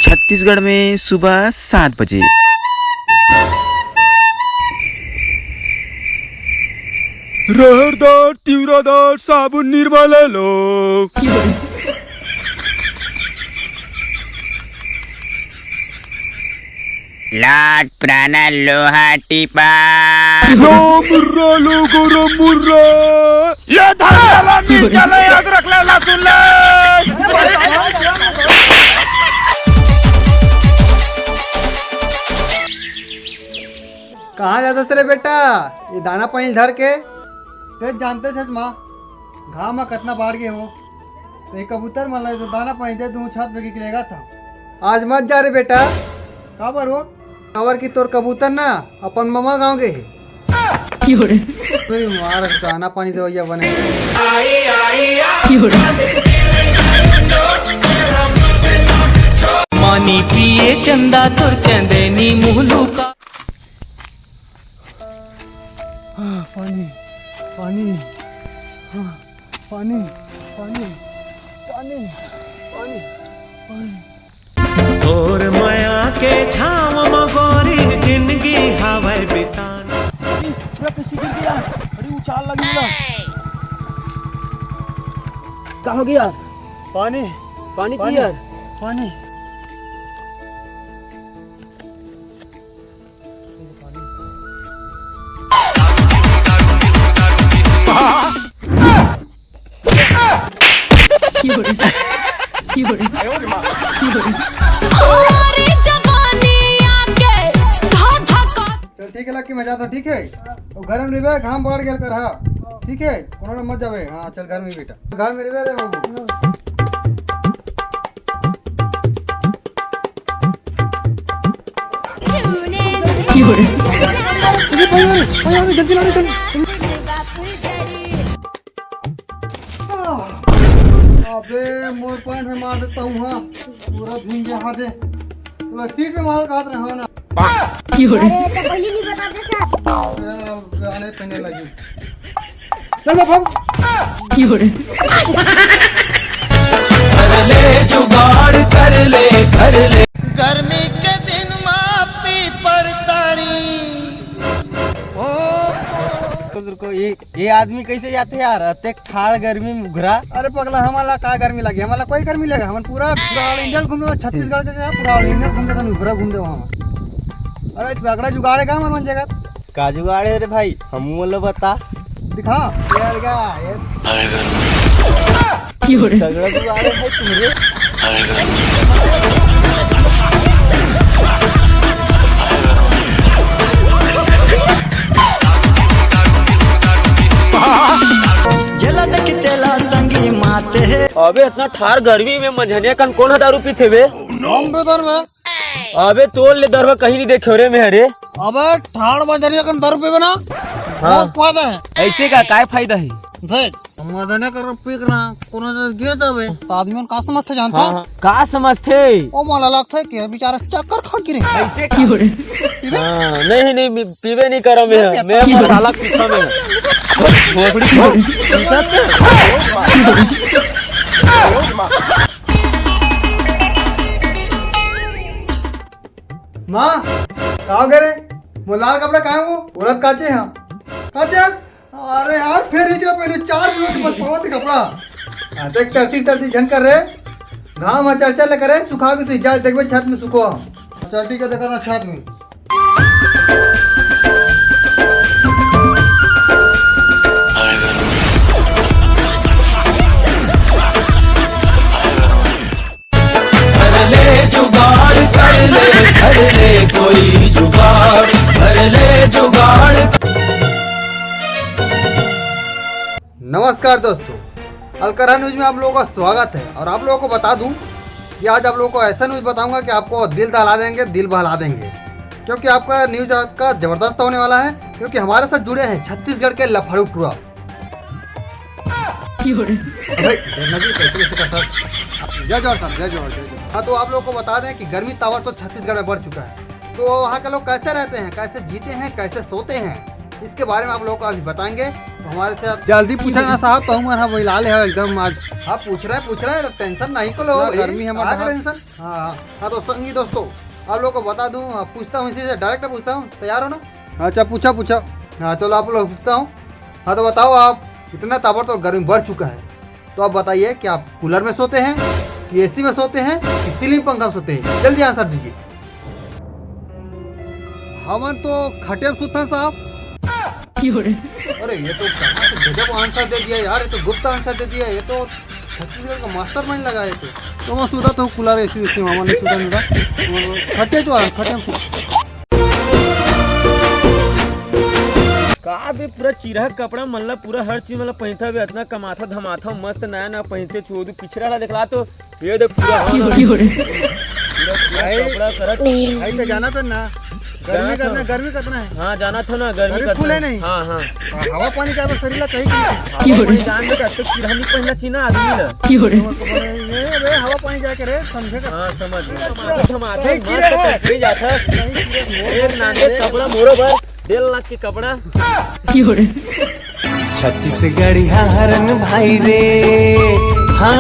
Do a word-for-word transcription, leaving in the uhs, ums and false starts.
छत्तीसगढ़ में सुबह सात बजे। रहर दार, तिवरा दार, साबुन निरमा ले लो। लाट पुराना लोहा टीपा। लो मुर्रा, लो गरम मुर्रा। ले धनिया ला, मिर्चा ले, अदरक ले, लहसुन ले। कहाँ जाथस रे बेटा, ये दाना पानी धर के? फेर जानते छस माँ, घाम ह कतना बाढ़ गे हो, तो ये कबूतर मन ला तो दाना पानी दे दूँ, छत पे के लेगा था। आज मत जा रे बेटा। काबर हो? काबर कि तोर कबूतर ना अपन ममा गाँव गे हे। क्यों रे? अरे मार, दाना पानी देवइया बने। क्यों रे? पानी पिए चंदा तोर चंदनी मुहलू का। हाँ, पानी, पानी, हाँ, पानी, पानी, पानी, पानी, पानी। तोर मया के छाँव म गोरी जिनगी हावय बिताना। अरे, पूरा कैसे गिर गया? अरे, उछाल लगी ना। का हो गया? पानी, पानी पी पानी, यार। पानी। हमारी जवानी आके धा धका। चल ठीक है लक्की, मैं जाता हूँ, ठीक है? तो घर में रहिबे, घाम बढ़ गेल कर, हाँ। ठीक है, कोनो मत जाबे। हाँ, चल घर में बेटा, घर में रहिबे रे बाबू। अरे भाई, अरे, भाई, अरे, जल्दी ला रे, जल्दी। अबे, मोर पैंट में मार देता हूँ, हाँ। पूरा भींग गया, हाँ दे। तो सीट में मार काट रहे हो ना। अरे, तो पहले नहीं बताते सर। अरे, अब गाने पहने लगी। चल, अब हम कर ले जुगाड़, कर ले, कर ले। गर्मी के दिन मा पीपर तारी। ओ। रुको, रुको, ये, ये आदमी कैसे जाते यार? अतेक ठाड़ गर्मी में घुघरा। अरे पगला, हमन ला का गर्मी लगे? हमन ला कोई गर्मी लगे? हमन पूरा, पूरा all India घूमे, छत्तीसगढ़ के क्या, पूरा all India घूम जाता, घुघरा घूम जाओ हम। अरे, तगड़ा जुगाड़ है का, हमन मन जगह? का जुगाड़ है रे भाई, हमू ला बता। दिखा। ये आ गया, ये। झगड़ा जुगाड़ है भाई तुम्हारे। जेला देख तेला संगी माते है। अबे इतना ठार गर्मी में मंझनिया कन कौन ह दारू पीथे बे? हम बेदर में। अबे तोर ले दरुआ कहीं नहीं देखे रे मैं, अरे। अबे ठाड़ बजरिया कन दस रुपये में ना, हाँ। बहुत फायदा है। ऐसे का काय फायदा है? देख, मदने कर पी के ना, कोनो जगह गिर जाबे, तो आदमी मन का समझथे जानथा? हाँ, हाँ। का समझथे? ओ मोला लगथे कि बेचारा चक्कर खा गिरे। ऐसे का? हाँ, नहीं, नहीं, मैं पीबे नहीं करा मैं, मैं पीबे। मसाला पीता मैं। भोसड़ी की। माँ, का हो गए रे? वो लाल कपड़ा कहाँ है वो? औरत काचे हम। काचे? अरे यार, फिर इचरा पहले चार दिन से बस पावत कपड़ा। हाँ, देख, तरती तरती झन कर रे। घाम में चर्चा ले करे, सुखा के सुई जा, देखबे छत में सुखो हम। चल ठीक है, देखा था छत में। कर ले जुगाड़, कर ले, कर ले कोई जुगाड़, कर ले जुगाड़। नमस्कार दोस्तों, अलकरहा न्यूज में आप लोगों का स्वागत है। और आप लोगों को बता दूं कि आज आप लोगों को ऐसा न्यूज बताऊंगा कि आपको दिल दहला देंगे, दिल बहला देंगे, क्योंकि आपका न्यूज आज का जबरदस्त होने वाला है, क्योंकि हमारे साथ जुड़े हैं छत्तीसगढ़ के लफाड़ू टूरा। अबे, डरना जी, कैसे, कैसे करता है? जय जोहार साहब, जय जोहार, जय जोहार। हाँ, तो आप लोगों को बता दें कि गर्मी तावर तो छत्तीसगढ़ में बढ़ चुका है। तो वहाँ के लोग कैसे रहते हैं, कैसे जीते हैं, कैसे सोते हैं, इसके बारे में आप लोगों को अभी बताएंगे। हमारे साथ जल्दी पूछा ना साहब, तो हम यहाँ बहिला ले हो एकदम आज। हाँ, पूछ रहा है, पूछ रहा है, टेंशन नहीं को लो ना, भाई। गर्मी है, मत हाँ, हाँ। टेंशन। हाँ, हाँ, तो संगी दोस्तों, आप लोग को बता दूँ, हाँ, पूछता हूँ, इसी से डायरेक्ट पूछता हूँ, तैयार हो ना? अच्छा, पूछा, पूछा। हाँ, चलो, आप लोग पूछता हूँ। हाँ, तो बताओ, आप इतना ताबड़तोड़ गर्मी बढ़ चुका है, तो आप बताइए कि आप कूलर में सोते हैं कि एसी में सोते हैं कि सीलिंग पंखा में सोते हैं? जल्दी आंसर दीजिए। हमन तो खटिया में सुतथन साहब। अरे, ये तो कहाँ से गजब आंसर दे दिया यार, ये तो गुप्त आंसर दे दिया, ये तो छत्तीसगढ़ का मास्टरमाइंड लगा है तो। तो मैं सुता तो कूलर एसी वेसी में, हमन नहीं सुता, नहीं सुता। खटिया जो है, खटिया में सुता। का बे, पूरा चिरहा कपड़ा मन ला, पूरा हर चीज मन ला पहिनथा बे, अतना कमाथा धमाथा, मस्त नया नया पहिनथे, छोदू पिछरा ला देखला तो, ये देख पूरा, हाँ, पूरा, पूरा भाई, कपड़ा करत। भाई, तो जाना था ना, गर्मी जाना था। करना, गर्मी करना है। हाँ, जाना था ना, गर्मी गर्मी करना फुल है है। नहीं। हाँ, हाँ। हाँ, हवा पानी जाए बस शरीर ला कहीं की। हवा पानी जान दे, तब तक चिरहा नहीं पहिनना चाहिए ना आदमी ला। ये बे, हवा पानी जाके रे, समझे का? हाँ, समझ गया। धमाका, भाई, धमाका चिरहा है। कहीं जाता। नहीं, चिरहा है। एक नांदे कपड़ा मोरो बर, डेढ़ लाख के कपड़ा। छत्तीसगढ़िया हरन भाई रे, हाँ।